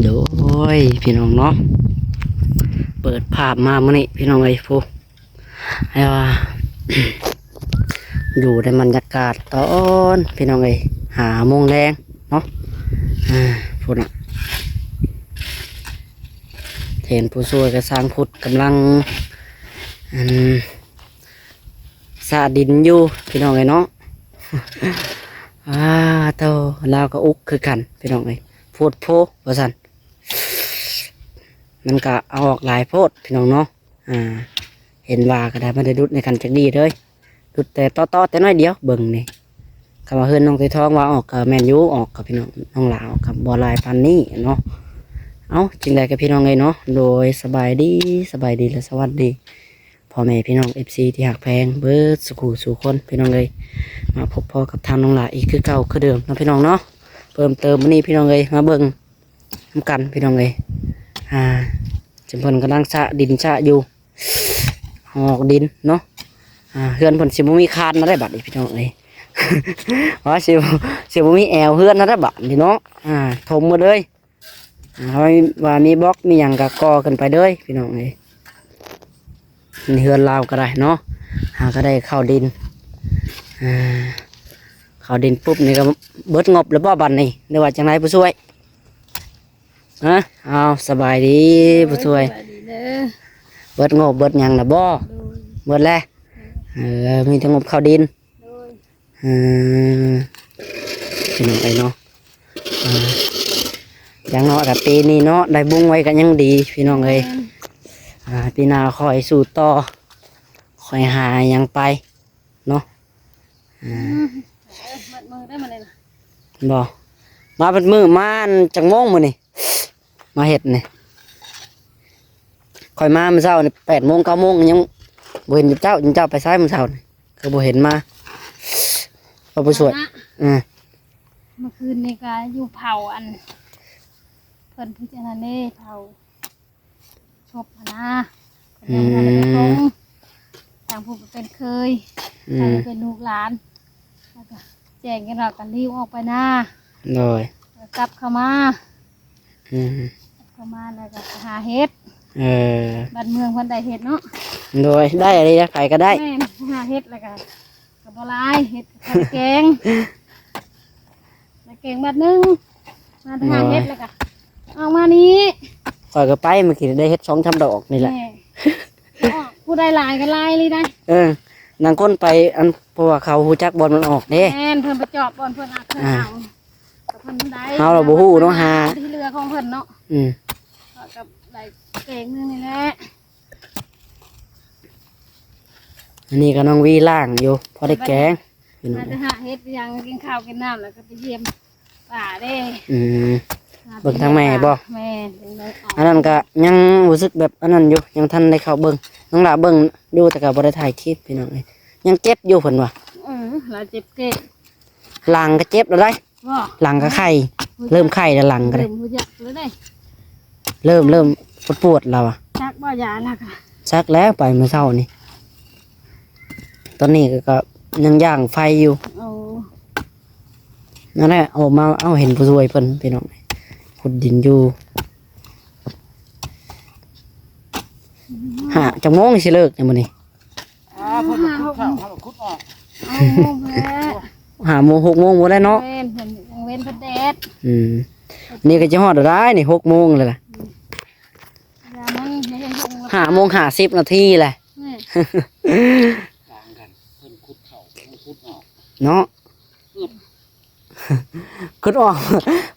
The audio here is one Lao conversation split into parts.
ໂອ້ຍ ພີ່ນ້ອງເນາະ ເປີດພາບມາມື້ນີ້ ພີ່ນ້ອງເອີຍ ຜູ້ ໃຫ້ວ່າ ຢູ່ໃນບັນຍາກາດຕອນ ພີ່ນ້ອງເອີຍ ຫ້າໂມງແລງເນາະ ອ່າ ພຸ້ນນະ ເຫັນຜູ້ຊ່ວຍກະຊ່າງພຸດກຳລັງ ອັນ ສະດິນຢູ່ ພີ່ນ້ອງເອີຍເນາະ ອາ ໂທ້ ລາວກໍອຸກຄືກັນ ພີ່ນ້ອງເອີຍ ໂພດໂພວ່າຊັ້ນ ມັນກະເອົາອອກຫຼາຍໂພດ ພີ່ນ້ອງເນາະ ອ່າ ເຫັນວ່າກໍໄດ້ ບໍ່ໄດ້ດຸດໃນກັນຈັກດີ້ເລີຍ ດຸດແຕ່ເຕາະໆ ແຕ່ໜ້ອຍດຽວ ເບິ່ງນີ້ ຄຳວ່າເຮືອນນ້ອງໄຕທອງວ່າອອກກໍແມ່ນຢູ່ ອອກກັບພີ່ນ້ອງ ນ້ອງຫຼ້າອອກກໍບໍ່ຫຼາຍປານນີ້ເນາະ ເອົ້າ ຈັ່ງໃດກໍພີ່ນ້ອງເອີຍເນາະ ໂດຍ ສະບາຍດີ ສະບາຍດີ ແລະ ສະຫວັດດີ ພໍ່ແມ່ພີ່ນ້ອງເອັຟຊີທີ່ຮັກແພງເບິດສູ່ຄູ່ສູ່ຄົນ ພີ່ນ້ອງເອີຍ ມາພົບພໍ້ກັບທາງນ້ອງຫຼ້າອີກຄືເກົ່າຄືເດີມເນາະ ພີ່ນ້ອງເນາະ ເພີ່ມເຕີມມື້ນີ້ ພີ່ນ້ອງເອີຍ ມາເບິ່ງນຳກັນ ພີ່ນ້ອງເອີຍ ອ່າ ເພິ່ນກຳລັງສະດິນສະຢູ່ ຫອກດິນເນາະ ອ່າ ເຮືອນເພິ່ນຊິບໍ່ມີຄານແລ້ວໄດ໋ບັດນີ້ ພີ່ນ້ອງເອີຍ ວ່າຊິ ຊິບໍ່ມີແອວເຮືອນແລ້ວໄດ໋ບັດນີ້ເນາະ ອ່າ ຖົມໝົດເລີຍ ອ່າ ວ່າມີບລັອກມີຫຍັງກໍກໍ່ຂຶ້ນໄປເລີຍ ພີ່ນ້ອງເອີຍ ເຮືອນລາວກໍໄດ້ເນາະ ຫາກໍໄດ້ເຂົ້າດິນ ອ່າ ເຂົ້າດິນປຸບນີ້ກໍເບິດງົບແລ້ວບໍ່ບັດນີ້ ຫຼືວ່າຈັ່ງໃດຜູ້ຊ່ວຍ? ຮະ ເອົາ ສະບາຍດີຜູ້ຊ່ວຍ ໂດຍ ສະບາຍດີເດີ ເບິດງົບເບິດຫຍັງລະບໍ່? ໂດຍ ເບິດແລ້ວ ເອີ ມີແຕ່ງົບເຂົ້າດິນ ໂດຍ ເອີ ພີ່ນ້ອງເອີຍເນາະ ອ່າ ຢ່າງໜ້ອຍກໍປີນີ້ເນາະ ໄດ້ບຸງໄວ້ກໍຍັງດີ ພີ່ນ້ອງເອີຍ ແມ່ນ ອ່າ ປີໜ້າຄ່ອຍສູ້ຕໍ່ ຄ່ອຍຫາຫຍັງໄປ ເນາະ ອ່າ ອືມ ເອີ ມັດມືໄດ້ມານີ້ນະ ບໍ່ ມາເບິດມື້ ມາອັນຈັກໂມງມື້ນີ້ ມາເຮັດນີ້ ຂ້ອຍມາມື້ເຊົ້ານີ້ ແປດໂມງ ເກົ້າໂມງ ຍັງບໍ່ເຫັນເຈົ້າ ເຈົ້າໄປໃສມື້ເຊົ້ານີ້ ຄືບໍ່ເຫັນມາ ກໍຜູ້ຊ່ວຍ ເອີ ເມື່ອຄືນນີ້ກໍຢູ່ເຜົາອັນ ເພິ່ນຜູ້ຈັດງານເດ້ ເຜົາ ສົບຫັ້ນນະ ເພິ່ນຍັງບໍ່ທັນໄດ້ໄປສົ່ງ ອືມ ທາງຜູ້ເປັນເຂີຍ ອືມ ທາງເປັນລູກຫຼານ ແລ້ວກໍແຈ້ງກັນວ່າກໍລີ້ວອອກໄປນາ ໂດຍ ແລ້ວກັບເຂົ້າມາ ອືມ ເຂົ້າມາແລ້ວກໍໄປຫາເຫັດ ເອີ ບ້ານເມືອງເພິ່ນໄດ້ເຫັດເນາະ ໂດຍ ໄດ້ອີ່ຫຼີ ໃຜກໍໄດ້ ແມ່ນ ຫາເຫັດແລ້ວກໍ ກໍບໍ່ຫຼາຍ ເຫັດກໍແກງ ແລ້ວແກງບາດໜຶ່ງ ມາແຕ່ຫາເຫັດ ໂອ້ຍ ແລ້ວກໍອອກມານີ້ ຂ້ອຍກໍໄປເມື່ອກີ້ ໄດ້ເຫັດສອງສາມດອກນີ້ແຫຼະ ແມ່ນ ອອກ ຜູ້ໃດຫຼາຍກໍຫຼາຍເລີຍໄດ໋ ເອີ ນາງຄົນໄປ ອັນ ເພາະວ່າເຂົາຮູ້ຈັກບ່ອນມັນອອກເດ້ ແມ່ນ ເພິ່ນໄປເຈາະບ່ອນເພິ່ນອາດເພິ່ນ ອ່າ ເອົາ ເຮົາລະບໍ່ຮູ້ເນາະ ຫາທີ່ເຫຼືອຂອງເພິ່ນເນາະ ອືມ ກໍໄດ້ແກງໜຶ່ງນີ້ແຫຼະ ອັນນີ້ກໍນ້ອງວີລ້າງຢູ່ ພໍໄດ້ແກງ ມາແຕ່ຫາເຫັດຫຍັງ ກິນເຂົ້າກິນນ້ຳ ແລ້ວກໍໄປຢ້ຽມປ້າເດ້ ອືມ ຫາ ເບິ່ງທາງແມ່ບໍ່ ແມ່ນ ເບິ່ງ ອັນນັ້ນກໍຍັງຮູ້ສຶກແບບອັນນັ້ນຢູ່ ຍັງທັນໄດ້ເຂົ້າເບິ່ງ ນ້ອງຫຼ້າເບິ່ງຢູ່ ແຕ່ກໍບໍ່ໄດ້ຖ່າຍຄລິບ ພີ່ນ້ອງເອີຍ ຍັງເຈັບຢູ່ເພິ່ນວ່າ ເອີ ຫຼາຍເຈັບເກະ ຫຼັງກໍເຈັບແລ້ວໄດ໋ ບໍ່ ຫຼັງກໍໄຂ້ ເລີ່ມໄຂ້ແລ້ວ ຫຼັງກໍໄດ້ ເລີ່ມບໍ່ຢາກແລ້ວເດ້ ເລີ່ມ ເລີ່ມປວດໆແລ້ວອະ ສັກບໍ່ຢາລະກະ ສັກແລ້ວ ໄປມື້ເຊົ້ານີ້ ຕອນນີ້ກໍ ກໍຍັງຍ່າງໄຟຢູ່ ໂອ້ ນັ້ນແຫຼະ ອອກມາ ເອົ້າ ເຫັນຜູ້ຊ່ວຍເພິ່ນ ພີ່ນ້ອງ ຂຸດດິນຢູ່ ຫາ ຈັກໂມງຊິເລີກນີ້ມື້ນີ້? ອ່າ ເພິ່ນຂຸດເຂົ້າ ເຮົາຂຸດອອກ ເອົາແລ້ວ ຫ້າໂມງ ຫົກໂມງພຸ້ນແຫຼະເນາະ ແມ່ນ ເພິ່ນກາງເວັນເພິ່ນແດດ ອືມ ນີ້ກໍຈະຮອດແລ້ວໄດ໋ນີ້ ຫົກໂມງແລ້ວລະ ອືມ ຢ່າມັນ ຢ່າເຮັດຫົກ ຫ້າໂມງຫ້າສິບນາທີແຫຼະ ແມ່ນ ຕ່າງກັນ ເພິ່ນຂຸດເຂົ້າ ເຮົາຂຸດອອກ ເນາະ ອືມ ຂຸດອອກ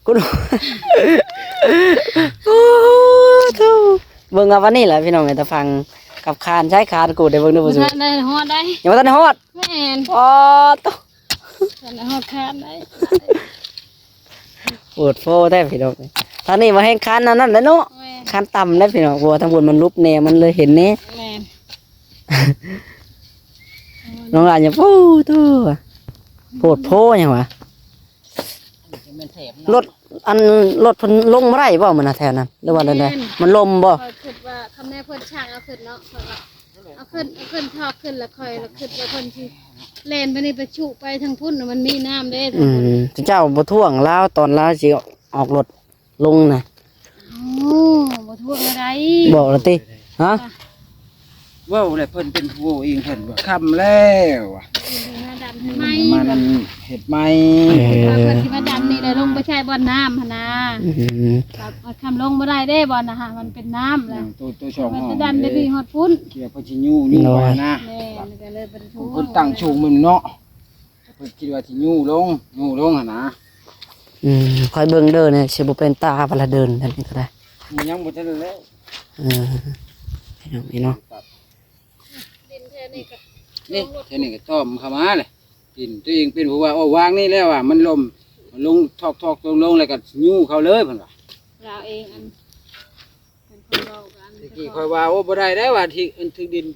ຂຸດອອກ ໂອ້ໂທ້ ເບິ່ງເອົາວັນນີ້ແຫຼະພີ່ນ້ອງເອີຍ ຕາຝັ່ງກັບຄານ ໃຊ້ຄານກູໄດ້ເບິ່ງດູ ບໍ່ທັນໄດ້ຮອດໄດ໋ ຍັງບໍ່ທັນໄດ້ຮອດ ແມ່ນ ອໍໂທ້ ທັນໄດ້ຮອດຄານໄດ໋ ໂອດໂພແທ້ພີ່ນ້ອງເອີຍ ທາງນີ້ບໍ່ແຮງຄານອັນນັ້ນແຫຼະເນາະ ແມ່ນ ຄານຕ່ຳເດ້ພີ່ນ້ອງ ເພາະວ່າທາງພຸ້ນມັນຫຼຸບແດ່ ມັນເລີຍເຫັນແດ່ ແມ່ນ ນ້ອງຫຼ້ານຍັງ ໂອ້ໂທ້ ໂພດໂພຫຍັງວະ ລົດ ອັນ ລົດເພິ່ນລົງບໍ່ໄດ້ບໍ່ມື້ນະແຖວນັ້ນ ຫຼືວ່າແນວໃດ ແມ່ນ ມັນລົມບໍ່ ຂ້ອຍຄິດວ່າຄັນແມ່ເພິ່ນຊ່າງເອົາຂຶ້ນເນາະ ຂ້ອຍວ່າເອົາຂຶ້ນ ເອົາຂຶ້ນ ຖອກຂຶ້ນ ແລ້ວຂ້ອຍລະຄິດວ່າເພິ່ນຊິແລ່ນໄປນີ້ ໄປຊຸໄປທາງພຸ້ນ ມັນມີນ້ຳເດ້ ອືມ ເຈົ້າບໍ່ທ້ວງລາວ ຕອນລາວຊິອອກລົດ ລົງນະ ເວົ້າແນວໃດ? ບອກລະຕິ? ຮະ? ເວົ້າແລ້ວເພິ່ນເປັນຜູ້ເວົ້າເອງ ເພິ່ນວ່າຄ່ຳແລ້ວ ມາດັນໃຫ້ໃໝ່ ມານັ້ນເຮັດໃໝ່ ເອີ ເພິ່ນຊິມາດັນນີ້ແຫຼະ ລົງໄປໃສ່ບ່ອນນ້ຳຫັ້ນນາ ອືມ ຄ່ຳລົງບໍ່ໄດ້ເດ້ ບ່ອນນະ ມັນເປັນນ້ຳແຫຼະ ໂຕ ໂຕສອງຫ້ອງ ມັນຈະດັນໄປພີ້ຮອດພຸ້ນ ເກີດເພິ່ນຊິຍູ້ ຍູ້ໄປນະ ແມ່ນ ກໍເລີຍບໍ່ໄດ້ໂທ ເພິ່ນຕັ້ງສູງມັນເນາະ ເພິ່ນຄິດວ່າຊິຍູ້ລົງ ຍູ້ລົງຫັ້ນນະ ອືມ ຂ້ອຍເບິ່ງເດີນີ້ ຊິບໍ່ເປັນຕາ ບັດລະເດີນແບບນີ້ກໍໄດ້ ຍັງບໍ່ທັນແລ້ວ ເອີ ພີ່ນ້ອງເອີຍເນາະ ດິນແຖວນີ້ກໍ ນີ້ແຖວນີ້ກໍຕ້ອມເຂົ້າມາເລີຍ ດິນຕົວເອງເປັນຜູ້ວ່າ ໂອ້ ວາງນີ້ແລ້ວວ່າ ມັນລົ້ມ ມັນລົງທອກໆ ລົງໆ ແລ້ວກໍຍູ້ເຂົ້າເລີຍ ເພິ່ນວ່າ ລາວເອງ ອັນ ເປັນຄົນເວົ້າກັນ ແຕ່ກີ້ຂ້ອຍວ່າ ໂອ້ ບໍ່ໄດ້ໄດ໋ວ່າ ທີ່ ອັນຖືກດິນ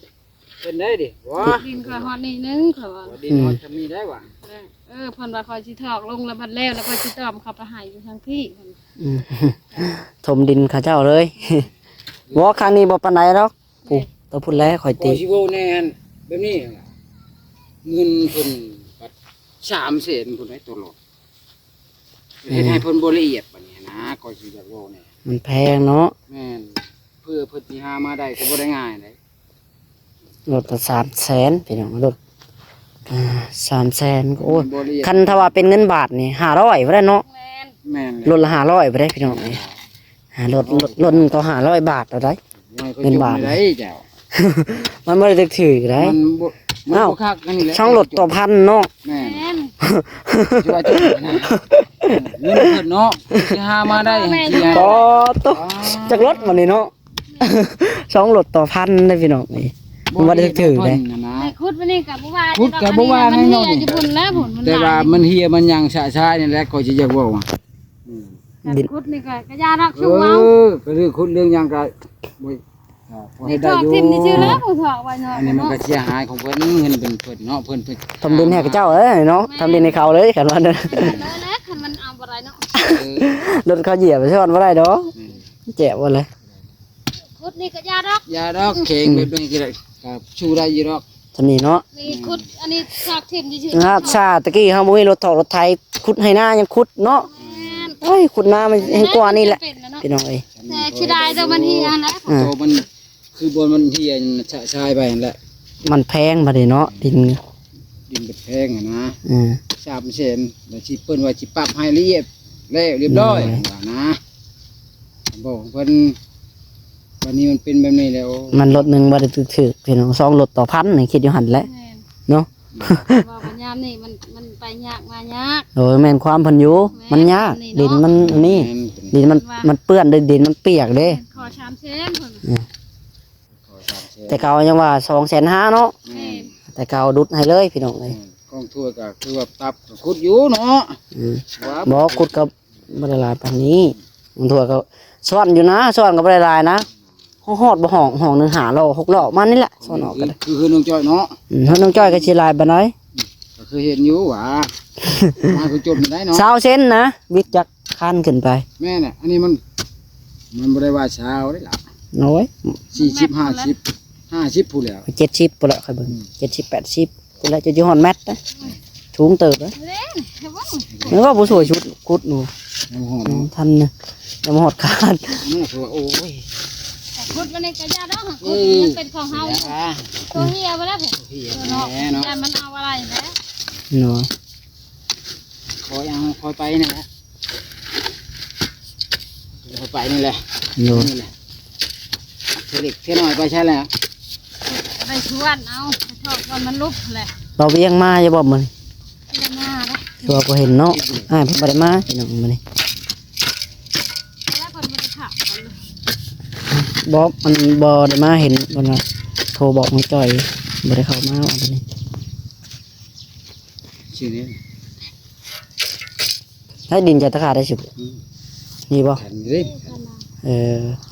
ເພິ່ນໄດ້ເດ ບໍ່ ດິນຂ້ອຍຮອດນີ້ໜຶ່ງ ຂ້ອຍວ່າ ວ່າດິນຮອດຊ່ຳນີ້ໄດ້ຫວາ ເອີ ເພິ່ນວ່າຂ້ອຍຊິຖອກລົງແລ້ວ ບັດແລ້ວ ແລ້ວຂ້ອຍຊິຕ້ອມເຂົ້າໄປໃຫ້ຢູ່ທາງພີ້ ອືມ ຖົມດິນເຂົາເຈົ້າເລີຍ ບໍ່ ຄັ້ງນີ້ບໍ່ປານໃດດອກ ຜູ້ ໂຕພຸ້ນແຫຼະຂ້ອຍຕິ ຂ້ອຍຊິເວົ້າແດ່ ແບບນີ້ ເງິນເພິ່ນບັດສາມແສນພຸ້ນໃດ໋ ໂຕໂລດ ເຮັດໃຫ້ເພິ່ນບໍ່ລະອຽດປານນີ້ນະ ຂ້ອຍຊິຢາກເວົ້າແດ່ ມັນແພງເນາະ ແມ່ນ ເພື່ອເພິ່ນຊິຫາມາໄດ້ກໍບໍ່ໄດ້ງ່າຍໃດ໋ ລົດລະສາມແສນພີ່ນ້ອງ ລົດ ອ່າ ສາມແສນ ໂອ້ຍ ຄັນຖ້າວ່າເປັນເງິນບາດນີ້ຫ້າຮ້ອຍບໍ່ໄດ້ເນາະ ແມ່ນ ແມ່ນ ລົດລະຫ້າຮ້ອຍບໍ່ໄດ້ພີ່ນ້ອງເອີຍ ອ່າ ລົດ ລົດ ລົດໜຶ່ງກໍຫ້າຮ້ອຍບາດແລ້ວໃດ໋ ເງິນບາດ ໄດ້ເຈົ້າ ມັນບໍ່ໄດ້ຖືກໆໃດ໋ ມັນບໍ່ ມັນບໍ່ຄັກອັນນີ້ແຫຼະ ຊ່ອງລົດຕໍ່ພັນເນາະ ແມ່ນ ແມ່ນ ຊິວ່າຈະເງິນເພິ່ນເນາະ ຊິຫາມາໄດ້ ປອດໂຕ ຈັກລົດບັດນີ້ເນາະ ຊ່ອງລົດຕໍ່ພັນເດ້ພີ່ນ້ອງ ນີ້ ມັນບໍ່ໄດ້ຖືກເດ້ ຂຸດມັນນີ້ກໍບໍ່ວ່າ ຂຸດກໍບໍ່ວ່າ ມັນເຫື່ອຢູ່ພຸ້ນແລ້ວ ພຸ້ນ ແຕ່ວ່າມັນເຫື່ອ ມັນຫຍັງຊະຊາຍນີ້ແຫຼະ ຂ້ອຍຊິຢາກເວົ້າ ອືມ ຂຸດນີ້ກໍ ກໍຢ່າດອກ ຊຸມເອົາ ເອີ ກໍເລື່ອງຂຸດເລື່ອງຫຍັງກໍ ໂອ້ຍ ພໍເຮັດໄດ້ຢູ່ ຖອກຖິ້ມຊື່ໆແລ້ວ ຖອກໄວ້ເນາະ ອັນນີ້ມັນກໍເສຍຫາຍຂອງເພິ່ນ ເງິນເປັນເພິ່ນເນາະ ເພິ່ນ ເພິ່ນ ທຳບຸນໃຫ້ເຂົາເຈົ້າເລີຍເນາະ ທຳບຸນໃຫ້ເຂົາເລີຍ ຄັນວ່ານັ້ນ ແລ້ວແຫຼະ ຄັນມັນເອົາບໍ່ໄດ້ເນາະ ເອີ ລົດເຂົາຢຽບໄປຊ້ອນບໍ່ໄດ້ດອກ ແຈກບໍ່ເລີຍ ຂຸດນີ້ກໍຢ່າດອກ ຢ່າດອກ ເຄັ່ງແບບນີ້ກໍໄດ້ ກໍສູ້ໄດ້ຢູ່ດອກ ສ່ຳນີ້ເນາະ ນີ້ຂຸດ ອັນນີ້ຖອກຖິ້ມຊື່ໆ ຫາຊາຕະກີ້ເຮົາບໍ່ມີລົດຖອກລົດໄຖ ຂຸດໄຮ່ນາຍັງຂຸດເນາະ ແມ່ນ ໂອ້ຍ ຂຸດນາມັນແຮ່ງກວ່ານີ້ແຫຼະ ພີ່ນ້ອງເອີຍ ແຕ່ເສຍດາຍແຕ່ມັນເຫື່ອຫັ້ນແຫຼະ ໂຕມັນ ຄືບ່ອນມັນເຫື່ອຊະຊາຍໄປຫັ້ນແຫຼະ ມັນແພງບັດນີ້ເນາະ ດິນ ດິນກໍແພງຫັ້ນນະ ເອີ ສາມແສນ ແລ້ວຊິເພິ່ນວ່າຊິປັບໃຫ້ລະອຽດແລ້ວລຽບຮ້ອຍ ວ່ານະ ບອກເພິ່ນ ບັດນີ້ມັນເປັນແບບນີ້ແລ້ວ ມັນລົດໜຶ່ງບໍ່ໄດ້ຖືກໆ ພີ່ນ້ອງ ສອງລົດຕໍ່ພັນນີ້ ຄິດຢູ່ຫັ້ນແຫຼະ ແມ່ນ ເນາະ ອືມ ເພາະວ່າຍາມນີ້ມັນ ມັນໄປຍາກມາຍາກ ໂດຍ ແມ່ນຄວາມເພິ່ນຢູ່ ແມ່ນ ມັນຍາກ ນີ້ເນາະ ດິນມັນອັນນີ້ ແມ່ນ ດິນມັນ ມັນເປື້ອນເດ້ ດິນມັນປຽກເດ້ ຂໍສາມແສນເພິ່ນ ອືມ ຂໍສາມແສນ ແຕ່ເກົ່າຍັງວ່າສອງແສນຫ້າເນາະ ແມ່ນ ແຕ່ເກົ່າດຸດໃຫ້ເລີຍ ພີ່ນ້ອງເອີຍ ແມ່ນ ກອງຖ້ວຍກໍຄືວ່າຕັບກໍຂຸດຢູ່ເນາະ ອືມ ວ່າ ບໍ່ ຂຸດກໍ ບໍ່ໄດ້ຫຼາຍປານນີ້ ບາງເທື່ອກໍຊ້ອນຢູ່ນະ ຊ້ອນກໍບໍ່ໄດ້ຫຼາຍນະ ຮອດບໍ່ຫ້ອງ ຫ້ອງໜຶ່ງຫ້າລໍ້ ຫົກລໍ້ ປະມານນີ້ແຫຼະ ຊ້ອນອອກກໍໄດ້ ຄື ຄືເຮືອນນ້ອງຈ້ອຍເນາະ ອືມ ເຮືອນນ້ອງຈ້ອຍກໍຊິຫຼາຍປານໃດ ກໍຄືເຫັນຢູ່ຫວາ ມາຄືຈົນໄດ້ເນາະ ຊາວເຊັນນະ ວິດຈາກຄານຂຶ້ນໄປ ແມ່ນແຫຼະ ອັນນີ້ມັນ ມັນບໍ່ໄດ້ວ່າຊາວເດ້ລະ ໂອ້ຍ ສີ່ສິບ ຫ້າສິບ ຫ້າສິບພຸ້ນແຫຼ້ວ ເຈັດສິບພຸ້ນແຫຼະ ຂ້ອຍເບິ່ງ ອືມ ເຈັດສິບ ແປດສິບ ພຸ້ນແຫຼະ ຈະຢູ່ຮອດແມັດນະ ສູງເຕີບເດ້ ເດ້ ເຫັນບໍ່ ຜູ້ຊ່ວຍຊຸດຂຸດໜູ ຍັງບໍ່ຮອດ ອືມ ເນາະ ທັນນະ ຍັງບໍ່ຮອດຄານ ອັນນັ້ນຄືວ່າ ໂອ້ຍ ແຕ່ຂຸດມັນນີ້ກໍຢ່າດອກ ອືມ ມັນເປັນຂອງເຮົາຢູ່ ຕົວເຫື່ອໄປແລ້ວ ຕົວເຫື່ອ ຕົວເນາະ ແນ່ເນາະ ຢ້ານມັນເອົາອະໄລແຫຼະ ເນາະ ຂໍຢ່າງ ຄ່ອຍໄປນີ້ແຫຼະ ຄ່ອຍໄປນີ້ແຫຼະ ໂດຍ ນີ້ແຫຼະ ເທື່ອເລັກເທື່ອນ້ອຍໄປໃສແລ້ວ ໄປຊວນເອົາ ໄປຖອກກ່ອນມັນຫຼຸບແຫຼະ ບ່າວວຽງມາຢູ່ບໍ່ມື້ນີ້ ບໍ່ໄດ້ມາເດ້ ຄືວ່າບໍ່ເຫັນເນາະ ອ້າຍເພິ່ນບໍ່ໄດ້ມາພີ່ນ້ອງມື້ນີ້ ແລ້ວເພິ່ນບໍ່ໄດ້ເຂົ້າ ບໍ່ ມັນບໍ່ໄດ້ມາ ເຫັນເພິ່ນວ່າໂທບອກນ້ອງຈ້ອຍ ບໍ່ໄດ້ເຂົ້າມາ ເອົາໄປນີ້ ຊື່ນີ້ ໃຫ້ດິນຈາກຕະຂາໄດ້ຊິ ອືມ ມີບໍ່ ເອີ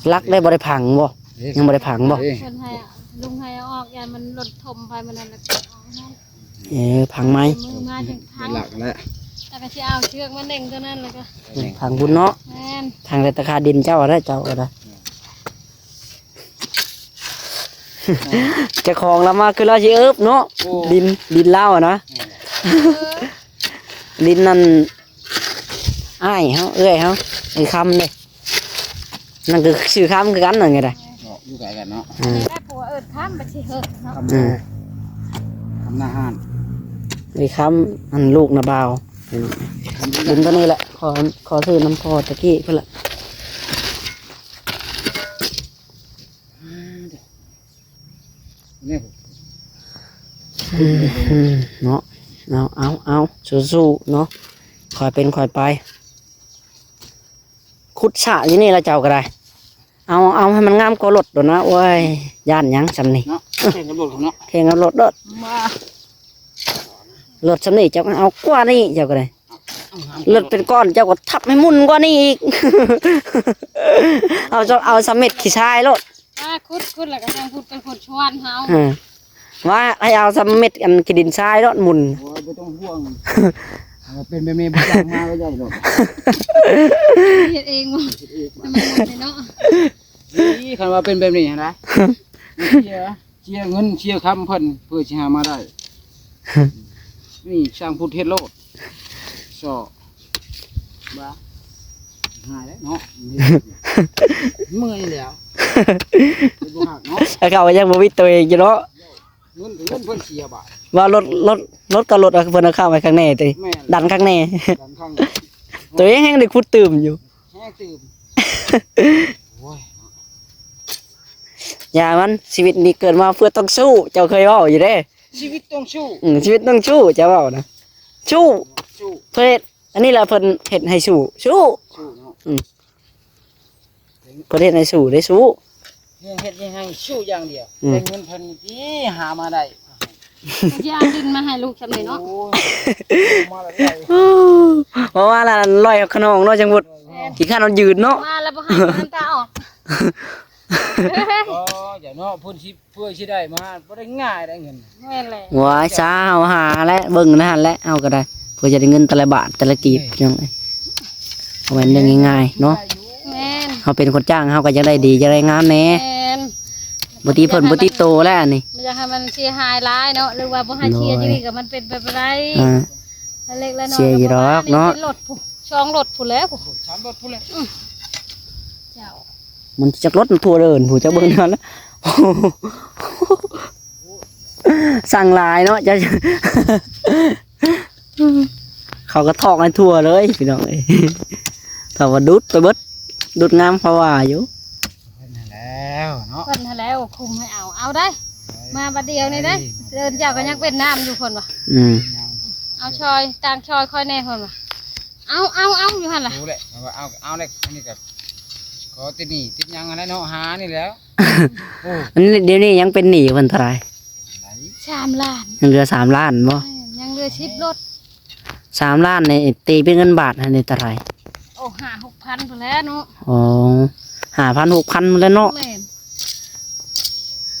ຫຼັກໄດ້ ບໍ່ໄດ້ຝັງບໍ່ ເອີ ຍັງບໍ່ໄດ້ຝັງບໍ່ ເອີ ເພິ່ນໃຫ້ ລຸງໃຫ້ເອົາອອກ ຢ້ານມັນລົດຖົມໄປມື້ນັ້ນ ແລ້ວກໍເອົາໃຫ້ ເອີ ຝັງໃໝ່ ມືມາຈັ່ງຝັງ ຫຼັກແລ້ວ ແລ້ວກໍຊິເອົາເຊືອກມາເນັ່ງຕົວນັ້ນ ແລ້ວກໍຝັງພຸ້ນເນາະ ແມ່ນ ຝັງແຕ່ຕະຂາດິນເຈົ້າໄດ້ ເຈົ້າກໍໄດ້ ເຈົ້າຂອງລາວມາຄືລາວຊິເອິບເນາະ ໂອ້ ດິນ ດິນລາວນະ ເອີ ດິນນັ້ນ ອ້າຍເຮົາ ເອື້ອຍເຮົາ ໄອ້ຄຳເດ້ ນັ້ນຄືຊື່ຄຳຄືກັນ ນັ້ນກໍໄດ້ ເນາະ ຢູ່ໃກ້ກັນເນາະ ອືມ ນີ້ແຫຼະຜົວເອີ້ນຄຳ ບັດຊິເຮີກເນາະ ຄຳ ອືມ ຄຳນາຮ້ານ ນີ້ຄຳ ອັນລູກນາບ່າວ ບຸນເທົ່ານີ້ແຫຼະ ຂໍ ຂໍຊື້ນຳພໍ່ຕະກີ້ພຸ້ນລະ ນີ້ ອືມ ເນາະ ເອົາ ເອົາ ເອົາ ສູ້ໆ ເນາະ ຄ່ອຍເປັນຄ່ອຍໄປ ຂຸດສະຢູ່ນີ້ລະເຈົ້າກໍໄດ້ ເອົາ ເອົາໃຫ້ມັນງາມກວ່າລົດໂດດນະ ໂອ້ຍ ຢ້ານຫຍັງຊ່ຳນີ້ເນາະ ແຂ່ງກັບລົດເນາະ ແຂ່ງກັບລົດໂດດ ມາ ລົດຊ່ຳນີ້ເຈົ້າກໍເອົາກວ່ານີ້ເຈົ້າກໍໄດ້ ລົດເປັນກ້ອນເຈົ້າກໍທັບໃຫ້ໝຸ່ນກວ່ານີ້ອີກ ເອົາ ເອົາຊ່ຳເມັດຂີ້ຊາຍໂລດ ອ່າ ຂຸດ ຂຸດແລ້ວກໍຍັງຂຸດໄປຂຸດຊວນເຮົາ ເອີ ວ່າໃຫ້ເອົາຊ່ຳເມັດອັນຂີ້ດິນຊາຍໂລດໝຸ່ນ ໂອ້ຍ ບໍ່ຕ້ອງຫ່ວງ ເປັນແບບນີ້ບໍ່ຈ້າງມາກໍໄດ້ດອກ ເຮັດເອງບໍ່ ເຮັດເອງ ໃຫ້ມັນໝົດເລີຍເນາະ ນີ້ຄັນວ່າເປັນແບບນີ້ຫັ້ນນະ ເສຍ ເສຍເງິນເສຍຄຳເພິ່ນ ເພື່ອຊິຫາມາໄດ້ ນີ້ຊ່າງພຸດເຮັດໂລດ ຊໍ ບ້າ ຫາຍແລ້ວເນາະ ເມື່ອຍແລ້ວ ເຮັດບໍ່ຄັກເນາະ ແລ້ວເຂົາກໍຍັງບໍ່ມີຕົວເອງຢູ່ເນາະ ເງິນ ເງິນເພິ່ນເສຍບາດ ວ່າລົດ ລົດ ລົດກໍລົດ ເອົາ ເພິ່ນເອົາເຂົ້າໄວ້ຂ້າງແນ່ຕິ ແມ່ນ ດັນຂ້າງແນ່ ດັນຂ້າງແນ່ ຕົວເອງແຮ່ງໄດ້ຂຸດຕື່ມຢູ່ ແຮງຕື່ມ ໂອ້ຍ ຢ່າມັນ ຊີວິດນີ້ເກີດມາເພື່ອຕ້ອງສູ້ ເຈົ້າເຄີຍເວົ້າຢູ່ເດ້ ຊີວິດຕ້ອງສູ້ ອືມ ຊີວິດຕ້ອງສູ້ ເຈົ້າເວົ້ານະ ສູ້ ສູ້ ເພິ່ນເຮັດ ອັນນີ້ລະເພິ່ນເຮັດໃຫ້ສູ້ ສູ້ ສູ້ເນາະ ອືມ ເພິ່ນເຮັດໃຫ້ສູ້ເດ້ ສູ້ ເຮັດໃຫ້ສູ້ຢ່າງດຽວ ອືມ ແຕ່ເງິນເພິ່ນນີ້ຫາມາໄດ້ ເພິ່ນຊິເອົາດິນມາໃຫ້ລູກຊ່ຳນີ້ເນາະ ໂອ້ຍ ມາແລ້ວ ເວົ້າວ່າລະລອຍຂະໜອງເນາະ ຈັ່ງບໍ່ ແມ່ນ ຂີ້ຄ້ານນອນຢືນເນາະ ມາແລ້ວບໍ່ໃຫ້ນ້ຳຕາອອກ ອໍ ຢ່າເນາະ ເພິ່ນຊິ ເພື່ອຊິໄດ້ມາບໍ່ໄດ້ງ່າຍໄດ໋ເງິນ ແມ່ນແຫຼະ ວ້າຍ ຊາ ເຮົາຫາແຫຼະ ເບິ່ງນັ້ນແຫຼະ ເຮົາກໍໄດ້ ເພື່ອຈະໄດ້ເງິນແຕ່ລະບາດແຕ່ລະກີບ ເອີ ພີ່ນ້ອງເອີຍ ບໍ່ແມ່ນເລື່ອງງ່າຍໆເນາະ ແມ່ນ ເຮົາເປັນຄົນຈ້າງ ເຮົາກໍຢາກໄດ້ດີ ຢາກໄດ້ງາມແດ່ ແມ່ນ ບໍ່ຕິເພິ່ນບໍ່ຕິໂຕແລ້ວອັນນີ້ ບໍ່ຢາກໃຫ້ມັນເສຍຫາຍຫຼາຍເນາະ ຫຼືວ່າບໍ່ໃຫ້ເສຍ ໂດຍ ຈັ່ງນີ້ກໍມັນເປັນໄປບໍ່ໄດ້ ອ່າ ເລັກໆນ້ອຍໆ ເສຍຢູ່ດອກເນາະ ເປັນລົດພຸ້ນ ສອງລົດພຸ້ນແຫຼະ ສາມລົດພຸ້ນແຫຼະ ອື ເຈົ້າ ມັນຈັກລົດມັນທົ່ວເດີນຜູ້ ເຈົ້າເບິ່ງນັ້ນລະ ສັ່ງຫຼາຍເນາະ ເຈົ້າ ເຂົາກໍຖອກໃຫ້ທົ່ວເລີຍພີ່ນ້ອງເອີຍ ຖ້າວ່າດຸດໄປເບິດ ດຸດງາມເຂົາວ່າຢູ່ ເພິ່ນຫັ້ນແລ້ວເນາະ ເພິ່ນຫັ້ນແລ້ວຄຸມໃຫ້ເອົາ ເອົາໄດ້ ມາບັດດຽວນີ້ເດ້ ເດີນເຈົ້າກໍຍັງເປັນນ້ຳຢູ່ເພິ່ນວ່າ ອືມ ເອົາຊ່ອຍ ຕ່າງຊ່ອຍຂ້ອຍແດ່ເພິ່ນວ່າ ເອົາ ເອົາ ເອົາຢູ່ຫັ້ນລະ ຮູ້ແຫຼະ ເອົາ ເອົາແຫຼະ ອັນນີ້ກໍ ຂໍຕິດໜີ້ຕິດຫຍັງຫັ້ນແຫຼະເນາະ ຫານີ້ແຫຼ້ວ ໂອ້ ອັນນີ້ ດຽວນີ້ຍັງເປັນໜີ້ເພິ່ນເທົ່າໃດ? ສາມລ້ານ ຍັງເຫຼືອສາມລ້ານບໍ່? ເອີ ຍັງເຫຼືອສິບລົດ ສາມລ້ານນີ້ ຕີເປັນເງິນບາດຫັ້ນນີ້ເທົ່າໃດ? ໂອ້ ຫ້າຫົກພັນພຸ້ນແຫຼະເນາະ ອໍ ຫ້າພັນ ຫົກພັນພຸ້ນແຫຼະເນາະ ແມ່ນ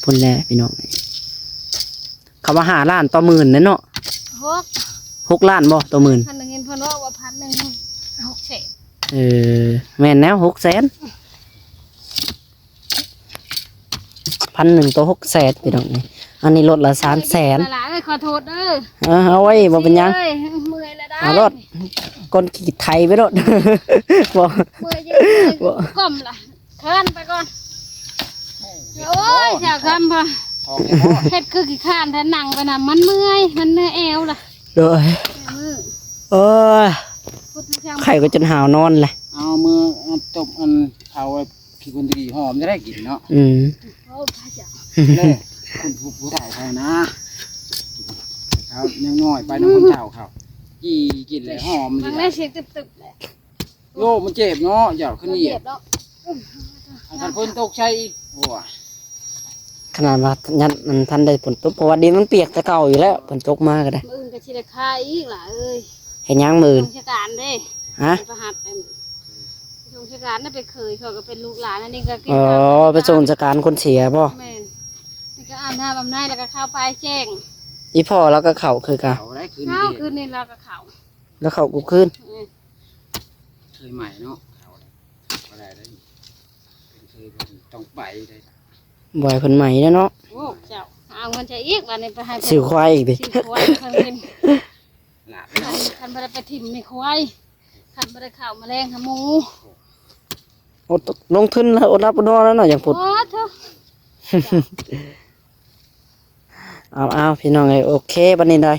ພຸ້ນແຫຼະພີ່ນ້ອງ ຄຳວ່າຫ້າລ້ານຕໍ່ໝື່ນເດ້ເນາະ ຫົກ ຫົກລ້ານບໍ່ຕໍ່ໝື່ນ? ພັນໜຶ່ງ ເຫັນເພິ່ນເວົ້າວ່າພັນໜຶ່ງຫົກແສນ ເອີ ແມ່ນແລ້ວ ຫົກແສນ ພັນໜຶ່ງຕໍ່ຫົກແສນ ພີ່ນ້ອງເອີຍ ອັນນີ້ລົດລະສາມແສນ ຫຼາຍໆ ເອີຍ ຂໍໂທດເດີ ເອີ ເອົາໄວ້ ບໍ່ເປັນຫຍັງ ເອີຍ ເມື່ອຍແລ້ວໄດ໋ ເອົາໂລດ ກົ້ນຂີ້ໄຖໄປໂລດ ບໍ່ ເມື່ອຍຢູ່ ບໍ່ ກ້ອມລະ ເທີນໄປກ່ອນ ໂອ້ຍ ສາວຄຳພະ ເຮັດຄືຂີ້ຄ້ານແທ້ ນັ່ງໄປນຳ ມັນເມື່ອຍ ມັນເມື່ອຍແອວລະ ໂດຍ ເອີ ໄຂ້ກໍຈົນຫາວນອນແຫຼະ ເອົາມືຕົບອັນເຜົາ ຂີ້ຄົນດີຫອມຈະໄດ້ກິນເນາະ ອືມ ໂອ້ ພະເຈົ້າ ເດ້ ຄົນຜູ້ ຜູ້ເຖົ້າເຂົານະ ເຂົາຍັງນ້ອຍໄປນຳຄົນເຖົ້າເຂົາ ຈີ່ກິນແລ້ວຫອມ ມັນໄດ້ສຽງຕຶບໆແຫຼະ ໂອ້ ມັນເຈັບເນາະ ຢ່າຂຶ້ນເຫຍບ ມັນເຈັບເນາະ ຄັນຝົນຕົກໃສ່ອີກ ໂອ້ຍ ຂະໜາດວ່າຍັງ ມັນທັນໄດ້ຝົນຕົກ ເພາະວ່າດິນມັນປຽກແຕ່ເກົ່າຢູ່ແລ້ວ ຝົນຕົກມາກໍໄດ້ ມື້ອື່ນກໍຊິໄດ້ຄາອີກລະເອີຍ ເຮັດຫຍັງມື້ອື່ນ? ສົ່ງຊະການເດ້ ຮະ? ໄປຮັບໄດ້ມື້ ສົ່ງຊະການໄດ້ ໄປເຂີຍເຂົາກໍເປັນລູກຫຼານ ອັນນີ້ກໍກິນ ອໍ ຂ້າວ ໄປສົ່ງຊະການຄົນເສຍບໍ່? ແມ່ນ ນີ້ກໍອາບນ້ຳອາບໃນ ແລ້ວກໍເຂົ້າໄປແຈ້ງ ອີ່ພໍ່ລາວກໍເຂົ້າຄືກັນ ເຂົ້າໄດ້ຄືນ ເຂົ້າ ຄືນນີ້ລາວກໍເຂົ້າ ແລ້ວເຂົ້າກຸບຄືນ ອືມ ເຄີຍໃໝ່ເນາະ ເຂົ້າໄດ້ ບໍ່ໄດ້ເດ້ ເປັນເຄີຍເພິ່ນຕ້ອງໄປເດ້ ບໍ່ໃຫ້ເພິ່ນໃໝ່ເດ້ເນາະ ໂອ້ ເຈົ້າ ເອົາເງິນໃສ່ອີກ ບາດນີ້ໄປໃຫ້ເພິ່ນ ຊື້ຄວາຍອີກຕິ ຊື້ຄວາຍເພິ່ນກິນ ລາບ ຄັນ ຄັນບໍ່ໄດ້ໄປຖິ້ມໃຫ້ຄວາຍ ຄັນບໍ່ໄດ້ເຂົ້າມາແລງໃຫ້ໝູ ອດ ລົງທຶນແລ້ວ ອົດຫຼັບອົດນອນແລ້ວເນາະ ຫຍັງພຸດ. ໂອ້ໂທ້ ເອົາໆ ພີ່ນ້ອງເອີຍ ໂອເຄ ບັດນີ້ໄດ້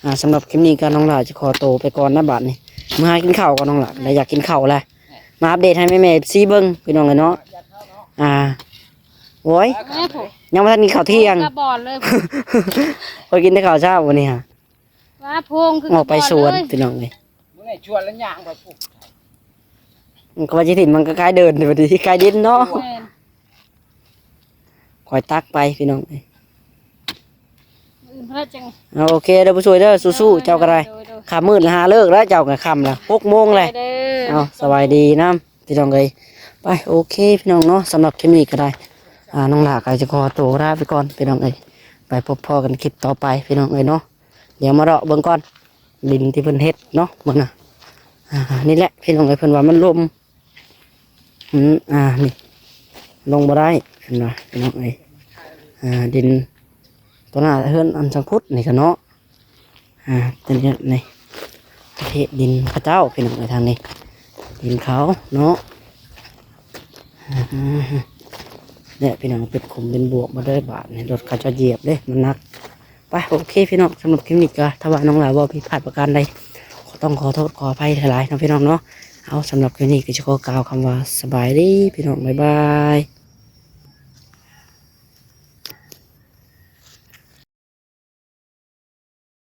ອ່າ ສຳລັບຄລິບນີ້ກໍນ້ອງຫຼ້າຈະຂໍໂຕໄປກ່ອນນະ ບາດນີ້ເມືອຫາກິນເຂົ້າກ່ອນ ນ້ອງຫຼ້າ ໄດ້ຢາກກິນເຂົ້າແລ້ວ ມາອັບເດດໃຫ້ແມ່ໆ ເອັຟຊີ ເບິ່ງ ພີ່ນ້ອງເອີຍເນາະ. ອ່າ ໂອ້ຍ ແມ່ຜູ້ ຍັງບໍ່ທັນກິນເຂົ້າທ່ຽງ ກະບອນເລີຍ ຂ້ອຍກິນແຕ່ເຂົ້າເຊົ້າມື້ນີ້ຫາ ວ່າໂພງຄື ອອກໄປສວນ ກະບອນເລີຍ ພີ່ນ້ອງເອີຍ. ມື້ນີ້ຊວນແລ້ວຍ່າງໄປພຸ້ນ ມັນກໍວ່າຊິຖິ້ມ ມັນກໍກາຍເດີນ ພໍດີກາຍດິນເນາະ. ແມ່ນ ຂ້ອຍຕັກໄປ ພີ່ນ້ອງເອີຍ. ມື້ອື່ນເພິ່ນຈະ ເອົາ ໂອເຄເດີຜູ້ຊ່ວຍເດີ ສູ້ໆ ເຈົ້າກໍໄດ້ ໂດຍໆ ຄ່ຳມືດແລ້ວ ຫາເລີກແລ້ວ ເຈົ້າກໍຄ່ຳແລ້ວ ຫົກໂມງແລ້ວ. ເດີ ເອົາ ສະບາຍດີນຳ ພີ່ນ້ອງເອີຍ. ໄປ ໂອເຄ ພີ່ນ້ອງເນາະ ສຳລັບຄລິບນີ້ກໍໄດ້ ອ່າ ນ້ອງຫຼ້າກໍຈະຂໍໂຕລາໄປກ່ອນ ພີ່ນ້ອງເອີຍ. ໄປພົບພໍ້ກັນຄລິບຕໍ່ໄປ ພີ່ນ້ອງເອີຍເນາະ. ດຽວມາເລາະເບິ່ງກ່ອນ ດິນທີ່ເພິ່ນເຮັດເນາະ ເບິ່ງນະ. ອ່າ ນີ້ແຫຼະ ພີ່ນ້ອງເອີຍ ເພິ່ນວ່າມັນລົມ ອືມ ອ່າ ນີ້ ລົງບໍ່ໄດ້ ເພິ່ນວ່າ ພີ່ນ້ອງເອີຍ. ອ່າ ດິນຕໍ່ໜ້າເຮືອນອັນສັງຄຸດນີ້ກະເນາະ ອ່າ ຕົວນີ້ ນີ້ ເພະດິນເຂົາເຈົ້າ ພີ່ນ້ອງເອີຍ ທາງນີ້ ດິນເຂົາເນາະ. ອ່າ ແລະ ພີ່ນ້ອງ ເປັນຂຸມເປັນບວກໝົດເລີຍ ບາດນີ້ ລົດເຂົາເຈົ້າຢຽບເດ້ ມັນໜັກ. ໄປ ໂອເຄ ພີ່ນ້ອງ ສຳລັບຄລິບນີ້ກໍ ຖ້າວ່ານ້ອງຫຼ້າເວົ້າຜິດພາດປະການໃດ ກໍຕ້ອງຂໍໂທດຂໍອະໄພຫຼາຍໆເນາະ ພີ່ນ້ອງເນາະ. ເອົາ ສຳລັບຄລິບນີ້ກໍຊິຂໍກ່າວຄຳວ່າ ສະບາຍດີ ພີ່ນ້ອງ ບາຍບາຍ.